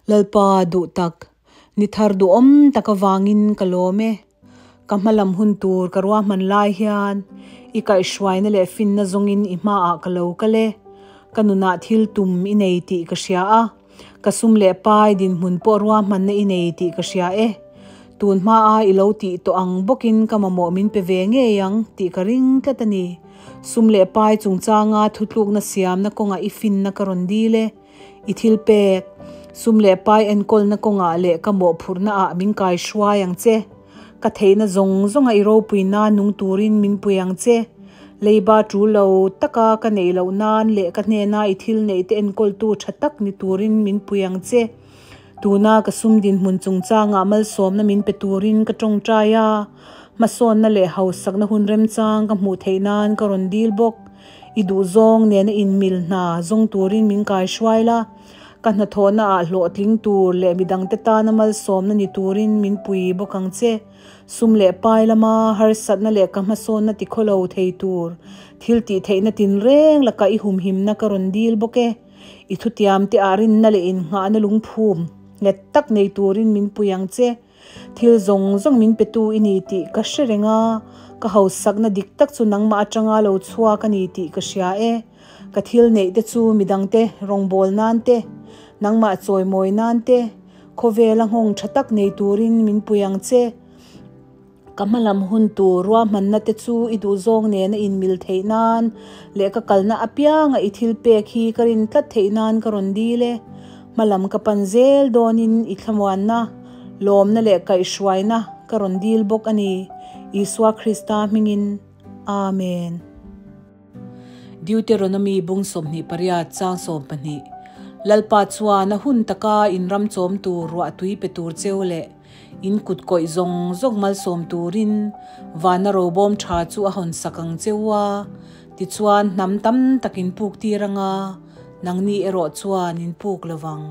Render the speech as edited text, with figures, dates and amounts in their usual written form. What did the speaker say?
Lalpa duh tak, ni thar duhawm tak avangin ka lawm e. Ka hmalam hun tur ka ruahman lai hian i kaihhruaina leh finna zawngin i hmaah ka lo kal e. Ka nunah thil tum i nei tih ka hria a, ka sum leh pai dinhmun pawh ruahmanna i nei tih ka hria e. Tun hmaa i lo tih tawh ang bawkin ka mamawh min pe ve ngei ang tih ka ring tlat a ni. Sum leh pai chungchanga thutlukna siamna kawngah i finna ka rawn dil e. I thil pek, sum leh pai enkawlna kawngah leh ka mawhphurhna ah min kai hruai ang che. Ka theihna zawng zawnga i ropui nan nung turin min pui ang che. Leiba tul lo taka ka neih loh nan leh ka hnena i thil neih te enkawltu tha tak ni turin min pui ang che. Tuna ka sum dinhmun chungchangah malsawmna min pe turin ka tawngtai a, hmasawnna leh hausakna hun remchang ka hmuh theih nan ka rawn dil bawk. I duhzawng nena inmil hna zawng turin min kai hruai la, ka hnathawhna ah hlawhtling tur leh midangte tana malsawmna ni turin min pui bawk ang che. Sum leh pai lama harsatna leh ka hmasawnna tikhawlo thei tur thil tih theihna tinreng lakah i humhimna ka rawn dil bawk e. I thutiamte ah rinna leh innghahna lungphum nghet tak nei turin min pui ang che. Thil zawng zawng min petu i ni tih ka hre reng a, ka hausakna dik tak chu nangmah atanga lo chhuak a ni tih ka hria e. Ka thil neih te chu midangte rawngbâwl nân te, nangmah chawimawi nân te, khawvela nghawng tha tak nei turin min pui ang che. Ka hmalam hun tur ruahmanna te chu i duhzawng nena inmil theih nan leh ka kalna apianga i thil pek hi ka rin tlat theih nan ka rawn dil e. Hmalam ka pan zel dawnin i thlamuanna, lawmna leh kaihhruaina ka rawn dil bawk a ni, Isua Krista hmingin. Amen. Deuteronomy bung 28 chang 12 Lalpa chuan a hun taka in ram chawm tur ruah tui pe tur cheu leh In kut kawih zawng zawng malsawm turin vana robawm tha chu a hawn sak ang che u a, tichuan hnam tam tak in puk tir anga, nangni erawh chuan in puk lo vang.